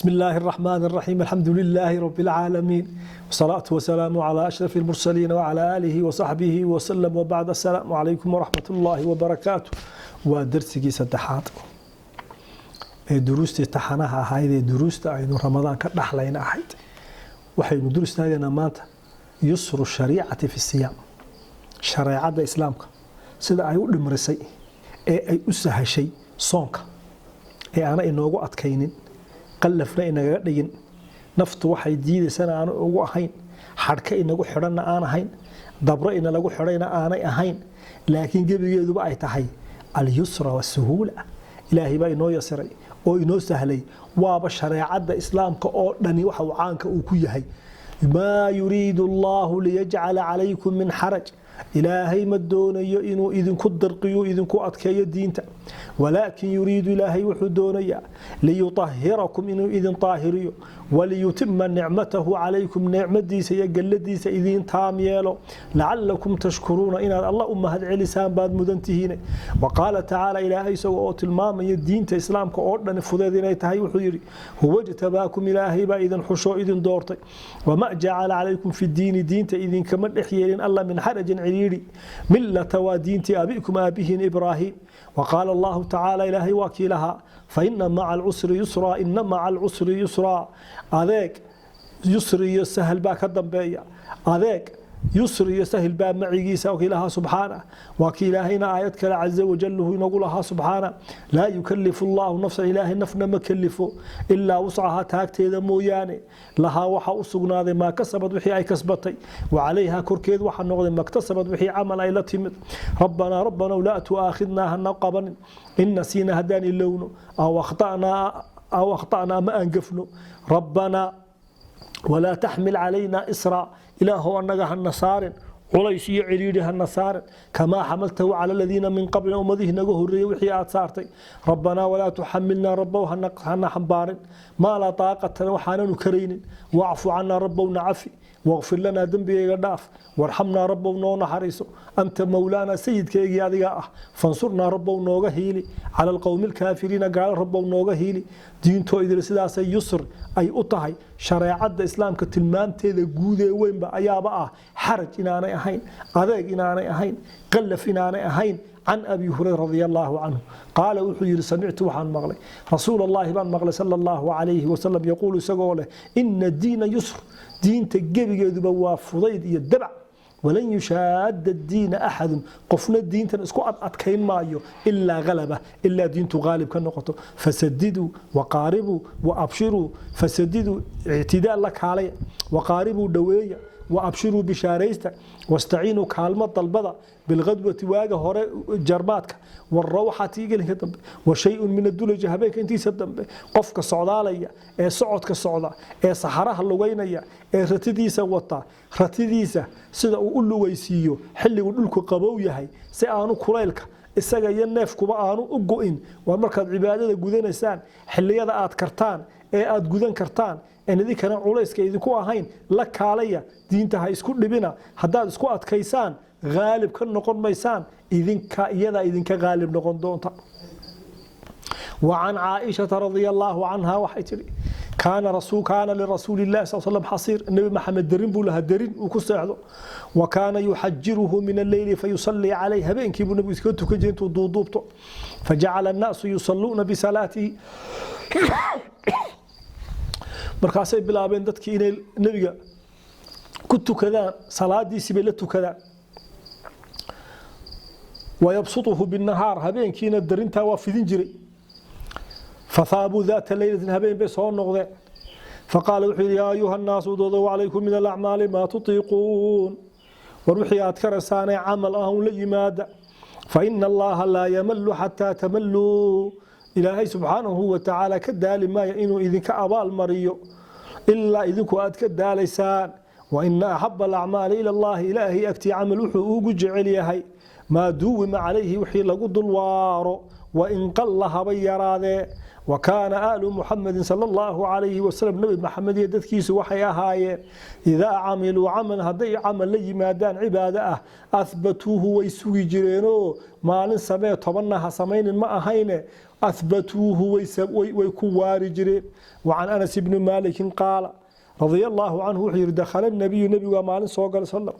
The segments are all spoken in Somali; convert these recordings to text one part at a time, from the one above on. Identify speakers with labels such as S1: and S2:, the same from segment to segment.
S1: بسم الله الرحمن الرحيم، الحمد لله رب العالمين، والصلاة والسلام على أشرف المرسلين وعلى آله وصحبه وسلم، وبعد، السلام عليكم ورحمة الله وبركاته. Waa darsigii saddexaad ee duruustii taxanaha ahayd ee duruusta aynu Ramadaan ka dhaxlayna ahayd. Waxaynu dul istaagaynaa maanta يسر الشريعة في الصيام, shareecadda Islaamka sida ay u dhimrisay ee ay u sahashay soonka, ee aana inoogu adkaynin, qallafna inagaga dhigin, naftu waxay diidaysana aanu ugu ahayn, xadhka inagu xidhanna aan ahayn, dabro inalagu xidhayna aanay ahayn, laakiin gebigeeduba ay tahay اليسر والسهولة. Ilaahay baa inoo yasiray oo inoo sahlay. Waaba shareecadda Islaamka oo dhani waxa uu caanka uu ku yahay: ما يريد الله ليجعل عليكم من حرج. Ilaahay ma doonayo inuu idinku dirqiyo, idinku adkeeyo diinta. ولكن يريد, Ilaahay wuxuu doonayaa, ليطهركم, inuu idin daahiriyo, وليتم نعمته عليكم, nicmadiisa iyo galladiisa idiin taam yeelo, لعلكم تشكرون, inaad Alla u mahad celisaan baad mudan tihiin. وقال تعالى, Ilaahay isaga oo tilmaamaya diinta Islaamka oo dhan fudeed inay tahay, wuxuu yidhi: هو اجتباكم, Ilaahay baa idin xusho, idin doortay. وما جعل عليكم في الدين, diinta idinkama dhex yeelin Alla, من حرج, ciriiri. ملة, waa diintii, أبيكم, aabihiin Ibraahim. وقال الله تعالى, Ilaahay waa kii lahaa: فإن مع العسر يسرا، إن مع العسر يسرا. Adeeg, yusri iyo sahal baa ka dambeeya. Adeeg, yusri iyo sahil baa macigiisa kii lahaa subxaana. Waa kii Ilaahayna aayad kale عز وجل inagu lahaa subxaana: لا يكلف الله نفسا, Ilaahay nafna ma kelifo, إلا وسعها, taagteeda mooyaane. لها, waxa u sugnaaday, ما كسبت, wixii ay kasbatay. وعليها, korkeed waxa noqday, ما اكتسبت, wixii camal ay la timid. ربنا ربنا لا تؤاخذنا, hana qabanin, إن نسينا, haddaan ilowno, أو أخطأنا, ma aan gafno. ربنا ولا تحمل علينا إصرا, Ilaahow annaga hana saarin culays iyo ciriidhi, hana saarin, كما حملته على الذين من قبلنا, ummadihii naga horreeyey wixii aad saartay. ربنا ولا تحملنا, Rabbow hana xambaarin, ما لا طاقة, waxaananu karaynin. واعف عنا, Rabbow nacafi. واغفر لنا, dembigayga dhaaf. وارحمنا, Rabbow noo naxariiso. أنت مولانا, sayidkaygii adigaa ah. فانصرنا, Rabbow nooga hiili, على القوم الكافرين, gaalo Rabbow nooga hiili. Diintoo idil sidaasay yusr ay u tahay. Shareecadda Islaamka tilmaamteeda guud ee weynba ayaaba ah xaraj inaanay ahayn, adeeg inaanay ahayn, qallaf inaanay ahayn. عن أبي هريرة رضي الله عنه قال, wuxuu yidhi: سمعت, waxaan maqlay, رسول الله baan maqlay, صلى الله عليه وسلم, يقول, isagoo leh: إن الدين يسر, diinta gebigeeduba waa fudayd iyo dabac. ولن يشاد الدين أحد, qofna diintan isku adadkayn maayo, إلا غلبه, ilaa diintu qaalib ka noqoto. فسددوا وقاربوا وأبشروا. فسددوا, ictidaal la kaalaya. وقاربوا, dhoweeya. وأبشروا, bishaaraysta. واستعينوا, kaalmo dalbada, بالغدوة, waaga hore jarmaadka, والروحة, gelinka dambe, وشيء من الدلجة, habeenka intiisa dambe. Qofka socdaalaya ee socodka socda ee saxaraha lugaynaya ee ratidiisa wata, ratidiisa sida uu u lugaysiiyo xilligu dhulku qabow yahay, si aanu kulaylka isaga iyo neefkuba aanu u go'in, waa markaad cibaadada gudanaysaan xilliyada aad kartaan ee aad gudan kartaan en idinkana culayska idinku ahayn la kaalaya. Diinta ha isku dhibina. Haddaad isku adkaysaan, haalib ka noqon maysaan idinka, iyadaa idinka haalib noqon doonta. وعن عائشة رضي الله عنها, waxay tidhi: كان لرسول الله صلى الله عليه وسلم حصير, Nebi Maxamed derin buu lahaa, derin uu ku seexdo. وكان يحجره من الليل فيصلي عليه, habeenkii buu nabigu iskaga tukan jiray intuu duuduubto. فجعل الناس يصلون بصلاته, markaasay bilaabeen dadkii inay nebiga ku tukadaan, salaadiisii bay la tukadaan. ويبسطه بالنهار, habeenkiina darintaa waa fidin jiray. فثابوا ذات ليلة, habeen bay soo noqdeen. فقال, wuxuu yidhi: يا أيها الناس, dadow, عليكم من الأعمال ما تطيقون, war wixii aad karaysaanee camal ah un la yimaada. فإن الله لا يمل حتى تملوا, Ilaahay subxaanahu watacaala ka daali maayo inuu idinka abaal mariyo ilaa idinku aad ka daalaysaan. وإن أحب الأعمال إلى الله, Ilaahay agtii camal wuxuu ugu jecel yahay, ما دوم عليه, wixii lagu dulwaaro. Wain qalla, haba yaraadee. Wa kaana aalu Muxamedin sala Allahu calayhi wasalam, Nebi Maxamed iyo dadkiisu waxay ahaayeen, idaa camiluu camal, hadday camal la yimaadaan cibaado ah, ahbatuuhu, way sugi jireenoo maalin samee tobanna ha samaynin ma ahayne, ahbatuuhu, way ku waari jireen. Wa can Anas ibni Maalikin qaala radia Allaahu canhu, wuxuu yihi: dakhala nabiyu, nebigaa maalin soo galay sal,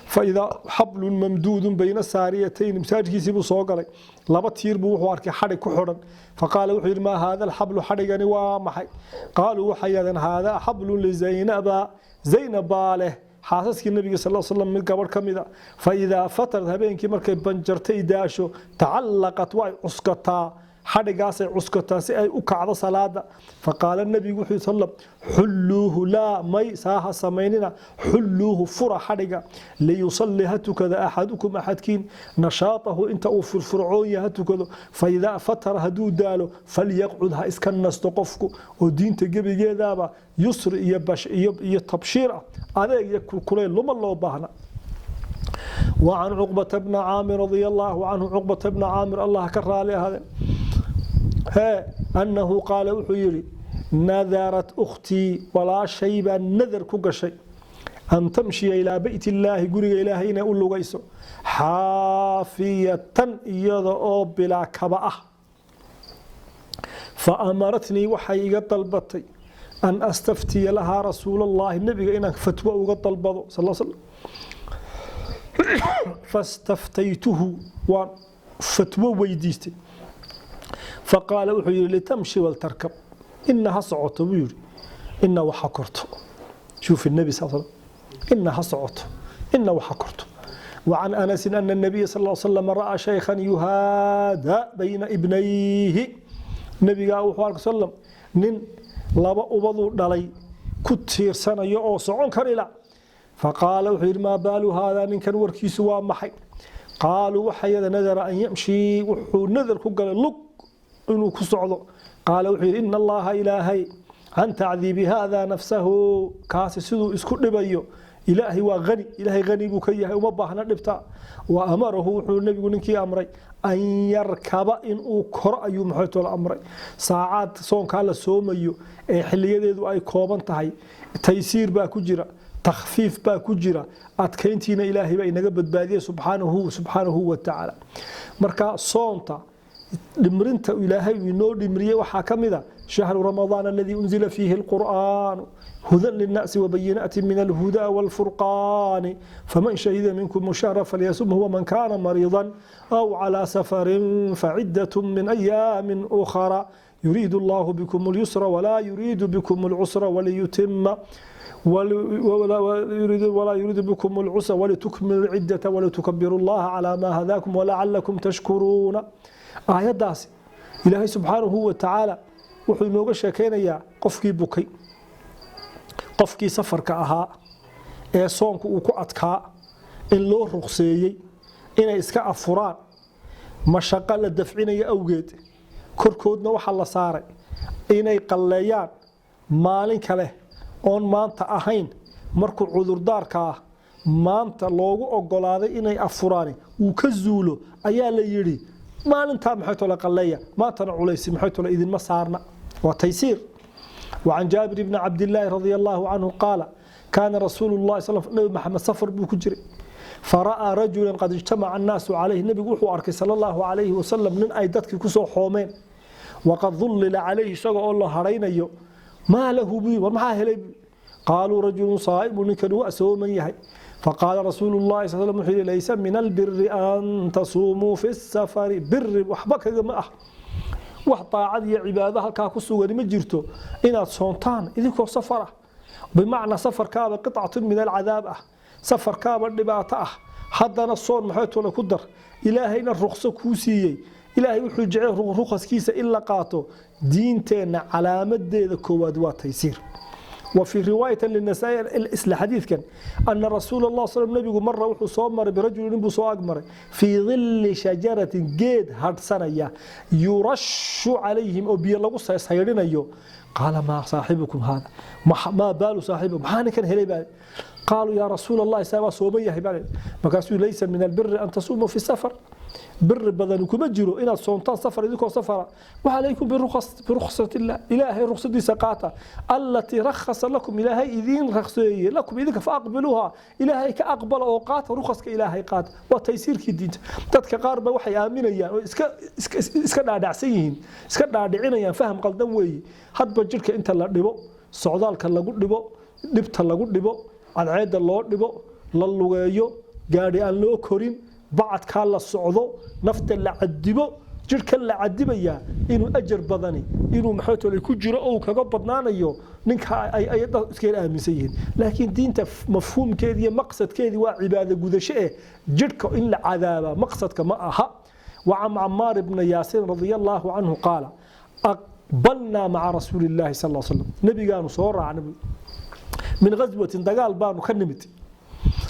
S1: faidaa xablun mamduudun bayna saariyatayn. Masaajidkiisii buu soo galay, laba tiir buu wuxuu arkay xadhig ku xidhan. Faqaala, wuxuu yidhi: maa haada alxablu? Xadhigani waa maxay? Qaaluu, waxay yidhahdeen: haadaa xablun lizaynaba, Zaynab baa leh, xaasaskii Nabiga sal slam mid gabadh ka mid a. Fa idaa fatarad, habeenkii markay banjartay, daasho, tacallaqat, way cuskataa, xadhigaasay cuskataa si ay u kacdo salaada. Faqaala nabigu wuxuu sal: xulluuhu, laa, may, saaha samaynina, xulluuhu, fura xadhiga, liyusalli, ha tukada, axadukum, axadkiin, nashaatahu, inta uu firfircoon yahay ha tukado. Faidaa fatara, hadduu daalo, falyaqcud, ha iska nasto qofku. Oo diinta gebigeedaaba yusri iyo tabshiir ah, adeeg iyo kulkuleyl luma loo baahna. وعن عقبة بن عامر رضي الله عنه، عقبة بن عامر الله كرالي هذا هي أنه قال، wuxuu yidhi: nadarat ukhtii, walaashay baa nadar ku gashay, an tamshiya ilaa beyt illaahi, guriga Ilaahay inay u lugayso, xaafiyatan, iyada oo bilaa kaba ah. Fa amaratnii, waxay iga dalbatay, an astaftiya lahaa rasuul Allahi, nebiga inaan fatwo uga dalbado sal slam. Fastaftaytuhu, waan fatwo weydiistay. Faqaala, wuxuu yidhi: litamshi waltarkab, ina ha socoto buu yidhi, ina waxa korto. شوف النبي صلى الله عليه وسلم، ina ha socoto, ina waxa korto. وعن أنس أن النبي صلى الله عليه وسلم رأى شيخا يهادى بين ابنيه. Nabigaa wuxuu arkay sallam nin laba ubaduu dhalay ku tiirsanayo oo socon karila. Faqaala, wuxuu yidhi: maa baalu haadaa? Ninkan warkiisu waa maxay? Qaaluu, waxay yada: nadara an yamshii, wuxuu nadar ku galay lug inuu ku socdo. Qaala, wuxuu yidhi: ina Allaha, Ilaahay, can tacdiibi haada nafsahu, kaasi siduu isku dhibayo, Ilaahay waa hani, Ilaahay hani buu ka yahay, uma baahna dhibta. Wa amarahu, wuxuu nebigu ninkii amray, an yarkaba, inuu koro ayuu maxaytoola amray. Saacaad soonkaa la soomayo ee xiliyadeedu ay kooban tahay, taysiir baa ku jira, takhfiif baa ku jira, adkayntiina Ilaahay baa inaga badbaadiyey subxaanahu wa tacaala. Marka soonta dhimrinta Ilaahay inoo dhimriyey waxaa ka mid a: شهر رمضان الذي أنزل فيه القرآن هدى للناس وبينات من الهدى والفرقان، فمن شهد منكم الشهر فليصمه، ومن كان مريضا أو على سفر فعدة من أيام أخرى، يريد الله بكم اليسر ولا يريد بكم العسر ولا يريد بكم العسر، ولتكملوا العدة ولتكبروا الله على ما هداكم ولعلكم تشكرون. Aayaddaasi Ilaahay subxaanahu wa tacaala wuxuu inooga sheekaynayaa qofkii bukay, qofkii safarka ahaa ee soonku uu ku adkaa, in loo ruqseeyey inay iska afuraan mashaqo la dafcinaya awgeed. Korkoodna waxaa la saaray inay qalleeyaan maalin kale oon maanta ahayn. Markuu cudurdaarkaa maanta loogu ogolaaday inay afuraani uu ka zuulo, ayaa la yidhi: maalintaa maxay tole qalleeya, maantana culaysi maxay tole idinma saarna. Waa taysiir. وعن جابر بن عبد الله رضي الله عنه قال: كان رسول الله صلى الله عليه وسلم، نبي محمد سفر buu ku jiray، فرأى رجلا قد اجتمع الناس عليه. Nabigu wuxuu arkay sala Allahu calayhi wasalam nin ay dadkii kusoo xoomeen، وقد ظلل عليه, isaga oo la haraynayo. maa lahu buu, war maxaa helay? Qaaluu: رجل صائم, ninkani waa sooman yahay. فقال رسول الله صلى الله عليه وسلم, wuxuu yidhi: ليس من البر أن تصوموا في السفر. Biri waxba kagama ah, wax daacad iyo cibaado halkaa ku sugani ma jirto inaad soontaan idinkoo safar ah. Bimacnaa safarkaaba قطعة من العذاب ah, safarkaaba dhibaato ah, haddana soon maxay tole ku dar? Ilaahayna ruqso kuu siiyey. Ilaahay wuxuu jecel rukhaskiisa in la qaato. Diinteenna calaamadeeda koowaad waa taysiir. وفي رواية للنسائي، isla xadiidkan، أن رسول الله صلى الله عليه وسلم، nabigu مر, wuxuu soo maray، برجل, nin buu soo agmaray، في ظل شجرة, geed hadhsanaya، يرش عليهم, oo biyo lagu saydhinayo. قال: ما صاحبكم هذا؟ ما بال صاحبكم? Maxaa ninkan helay baa? Qaaluu yaa rasuula allahi saa waa sooman yahay baa markaasuu laysa min albiri an tasuumuu fi safar, biri badani kuma jiro inaad soontaan safar idinkoo safara. Wacalaykum birukhsat illah, ilaahay rukhsadiisa qaata, allatii rakhasa lakum, ilaahay idiin rakseeyey, lakum idinka, faaqbiluuha, ilaahay ka aqbala oo qaata rukhaska ilaahay qaata. Waa taysiirkii diinta. Dadka qaar ba waxay aaminayaan oo iska dhaadhacsan yihiin, iska dhaadhicinayaan, faham qaldan weeye. Hadba jidhka inta la dhibo, socdaalka lagu dhibo, dhibta lagu dhibo, cadceedda loo dhibo, la lugeeyo, gaadhi aan loo korin, bacadkaa la socdo, nafta la cadibo, jidhka la cadibayaa, inuu ajar badani inuu maxaytole ku jiro oo uu kaga badnaanayo ninka ay dad iska yar aaminsan yihiin. Laakiin diinta mafhuumkeedii iyo maqsadkeedii waa cibaado gudasho eh, jidhka in la cadaaba maqsadka ma aha. وعن عمار بن ياسر رضي الله عنه قال أقبلنا مع رسول الله صلى الله عليه وسلم، نبي قالوا صور عن من غزوة دقال بانو كنمت،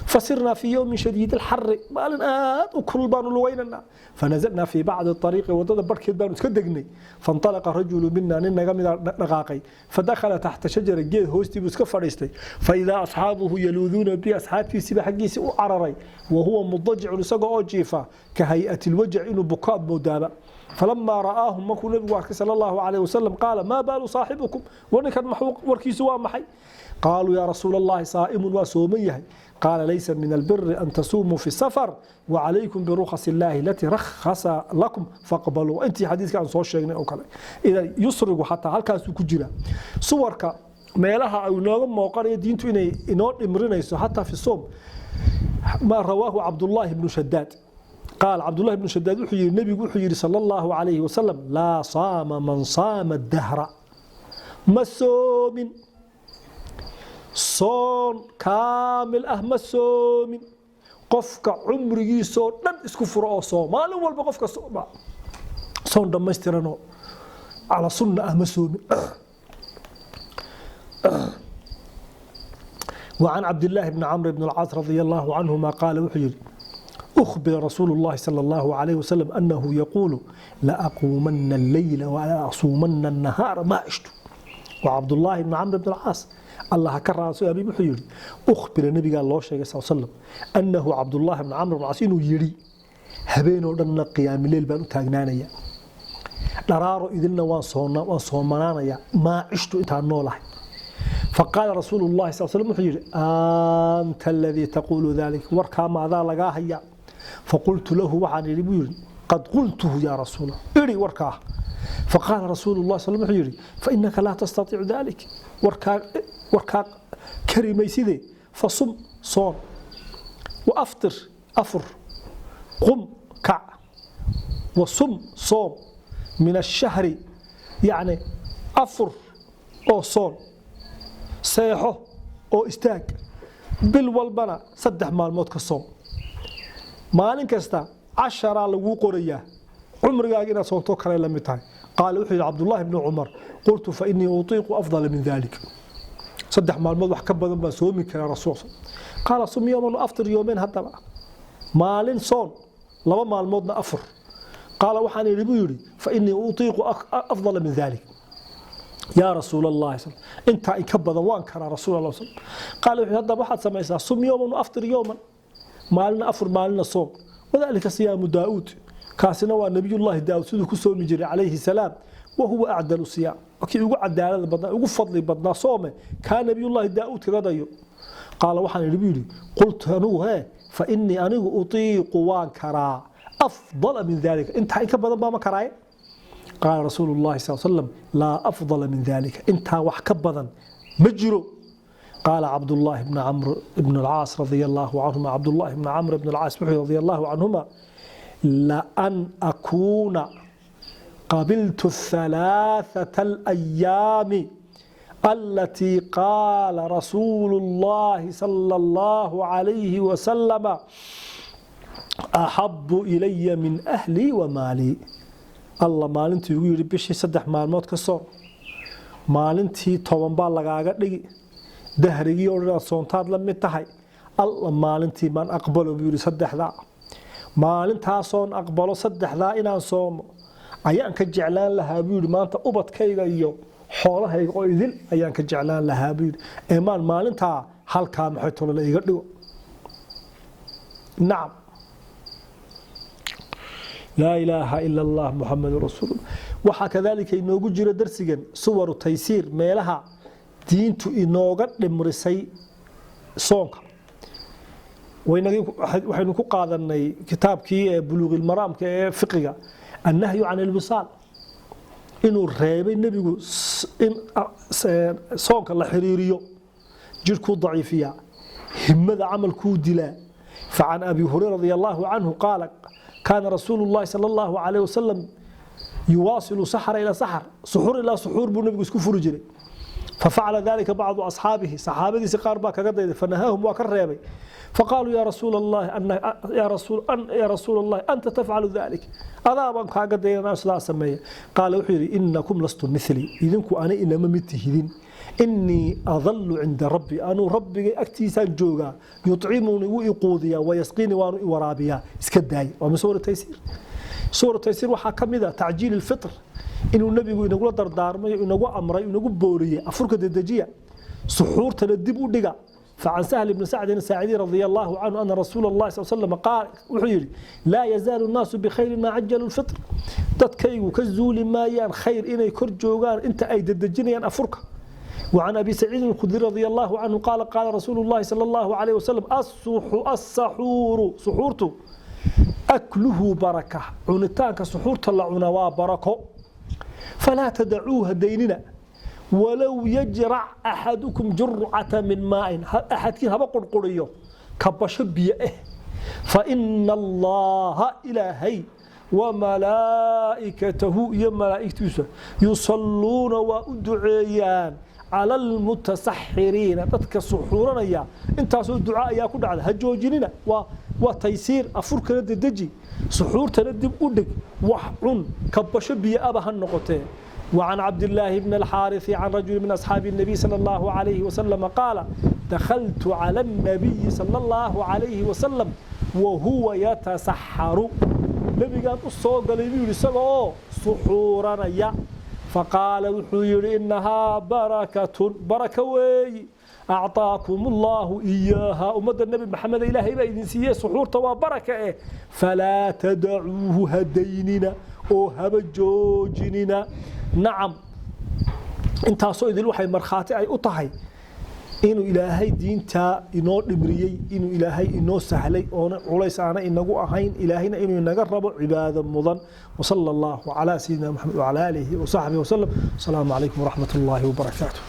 S1: فسرنا في يوم شديد الحر، maalin aad u kulul baanu lugaynana، فنزلنا في بعض الطريق، wadada barkeed baanu iska degnay. فانطلق رجل منا، nin naga mida dhaqaaqay، فدخل تحت شجرة، geed hoostii buu iska fadhiistay. فإذا أصحابه يلوذون به، asxaabtiisiiba xaggiisii u cararay، وهو مضجع، isagoo oo jiifa، كهيئة الوجع، inuu bukaad moodaaba. فلما رآهم، markuu nabigu arkay صلى الله عليه وسلم، قال ما بال صاحبكم، warninkan warkiisu waa maxay? قالوا يا رسول الله صائم، waa sooman yahay. قال ليس من البر أن تصوموا في السفر وعليكم برخص الله التي رخص لكم فاقبلوا. Intii xadiiska aan soo sheegnay oo kale. Idan yusrigu xataa halkaasuu ku jira, suwarka meelaha ay inooga muuqanayo diintu inay inoo dhimrinayso xataa في الصوم. ما رواه عبد الله بن شداد قال عبد الله بن شداد wuxuu yiri nabigu wuxuu yiri صلى الله عليه وسلم لا صام من صام الدهر، ma soomin soon kaamil ah, ma soomin qofka cumrigiisoo dhan isku furo oo soom maalin walba. Qofka sooma soon dhammaystiranoo calaa sunna ah ma soomin. وعن عبد الله بن عمرو بن العاص رضي الله عنهما قال wuxuu yiri أخبر رسول الله صلى الله عليه وسلم أنه يقول لأقومن الليل ولا أصومن النهار ما عشت. وعبد الله بن عمرو بن العاص الله كراسو أبي wuxuu yiri أخبر النبي الله شيء صلى الله عليه وسلم أنه عبد الله بن عمرو بن العاص inuu yiri habeenoo dhanna qiyaam leyl baan u taagnaanaya, dharaaro idinna waan soona waan soomanaanaya, maa cishtu, intaan noolahay. فقال رسول الله صلى الله عليه وسلم wuxuu yiri أنت الذي تقول ذلك، warkaa ma adaa lagaa haya? فقلت له، waxaan idhi buu yiri قد قلته يا رسول الله، iri warkaa. فقال رسول الله صلى الله عليه وسلم wuxuu yiri فإنك لا تستطيع ذلك، warkaa kari mayside، فصم، soon، وأفطر، afur، قم، kac، وصم، soom، من الشهر، يعني afur oo soon, seexo oo istaag, bil walbana 3 maalmood ka soom, maalin kasta 10 laguu qorayaa, cumrigaaga inaad soonto kale la mid tahay. قال wuxuu yidhi Cabdullaahi bni Cumar قلت فإني أطيق أفضل من ذلك، 3 maalmood wax ka badan baan soomi karaa rasuul. قال صم يوما وأفطر يومين، haddaba maalin soon, 2 maalmoodna afur. قال waxaan idhi buu yidhi فإني أطيق أفضل من ذلك يا رسول الله صل intaa in ka badan waan karaa rasuul allah sal. قال wuxuu haddaba waxaad samaysaa صم يوما وأفطر يوما، maalina afur, maalina soom. وذلك صيام داود، kaasina waa nabiyullaahi Daawud siduu ku soomi jiray عليه السلام، وهو أعدل الصيام، kii ugu cadaalada badnaa, ugu fadli badnaa soome kaa nabiyullaahi Daawud kaga dayo. قال waxaan idhi buu yidhi قلت anigu hee فإني anigu أطيق، waan karaa، أفضل من ذلك، intaa in ka badan baa ma karaaye. قال رسول الله صلى الله عليه وسلم لا أفضل من ذلك، intaa wax ka badan ma jiro. قال عبد الله بن عمرو بن العاص رضي الله عنهما، عبد الله بن عمرو بن العاص رضي الله عنهما لأن أكون قبلت الثلاثة الأيام التي قال رسول الله صلى الله عليه وسلم أحب إلي من أهلي ومالي. Allah maalintii ugu yidhi bishii 3 maalmood ka soon, maalintii 10 baa lagaaga dhigi, dahrigii oo dhan aad soontaad la mid tahay, alla maalintii maan aqbalo buu yidhi saddexdaa maalintaasoon aqbalo saddexdaa inaan soomo ayaan ka jeclaan lahaa buu yidhi maanta ubadkayga iyo xoolahayga oo idil ayaan ka jeclaan lahaa buu yidhi ee maan maalintaa Halkaa maxay tolo la iga dhigo? Nacam, laa ilaaha ila Allah, Muxamedun rasuulullah. Waxaa kadaalika inoogu jira darsigan suwaru taysiir, meelaha diintu inooga dhimrisay soonka. Waxaynu ku qaadanay kitaabkii ee Buluuqilmaraamka ee fiqiga, annahyu can ilwisaal, inuu reebay nebigu in soonka la xiriiriyo. Jirhkuu daciifiyaa, himada camalkuu dilaa. فعن أبي هريرة رضي الله عنه قال: كان رسول الله صلى الله عليه وسلم يواصل سحر إلى سحر، سحور إلى سحور buu nabigu isku furi jiray. ففعل ذلك بعض أصحابه، saxaabadiisi qaar baa kaga dayday. فنهاهم، waa ka reebay. فقالوا: يا رسول الله أن يا رسول أن يا رسول الله، أنت تفعل ذلك؟ adaa baan kaaga dayanaa sidaa sameeya. قال، wuxuu yidhi: إنكم لستم مثلي، idinku ani inama mid tihidin. إني أظل عند ربي، anuu rabbigay agtiisaan joogaa. يطعمني، wuu iquudiyaa، ويسقيني، waanu i waraabiyaa. Iska daay. Waa min suwar taysiir. Suwar taysiir waxaa ka mid ah tacjiil ilfitr, inuu nebigu inagula dardaarmay, inagu amray, inagu booriyey: afurka dedejiya, suxuurtana dib u dhiga. فعن سهل بن سعد الساعدي رضي الله عنه أن رسول الله صلى الله عليه وسلم قال، wuxuu yidhi: لا يزال الناس بخير ما عجلوا الفطر. Dadkaygu ka zuuli maayaan khayr inay kor joogaan inta ay dedejinayaan afurka. وعن أبي سعيد الخدري رضي الله عنه قال: قال رسول الله صلى الله عليه وسلم: السحور، suxuurtu، أكله بركة، cunitaanka suxuurta la cuna waa barako. فلا تدعوه، daynina، ولو يجرع أحدكم جرعة من ماء، axadkiin haba qurquriyo kabasho biyo ah. فإن الله، ilaahay، وملائكته، iyo malaa'igtiisa، يصلون، waa u duceeyaan، على المتسحرين، dadka suxuuranaya. Intaasoo duca ayaa ku dhacda. Ha joojinina. Waa taysiir. Afurkana dedeji, suxuurtana dib u dhig, wax cun, kabasho biyo aba ha noqotee. وعن عبد الله بن الحارث عن رجل من أصحاب النبي صلى الله عليه وسلم قال: دخلت على النبي صلى الله عليه وسلم وهو يتسحر. Nabigaan u soo galay, buu yidhi, isagoo suxuuranaya. فقال، wuxuu yidhi: إنها بركة، baraka weeyi، أعطاكم الله إياها، ummadda Nebi Maxamed ilaahay baa idin siiyey suxuurta, waa baraka eh. فلا تدعوه، hadaynina oo haba joojinina. Nacam, intaasoo idil waxay markhaati ay u tahay inuu ilaahay diintaa inoo dhimriyey, inuu ilaahay inoo sahlay, oona culays aana inagu ahayn, ilaahayna inuu inaga rabo cibaado mudan. وصلى الله على سيدنا محمد وعلى آله وصحبه وسلم. السلام عليكم ورحمة الله وبركاته.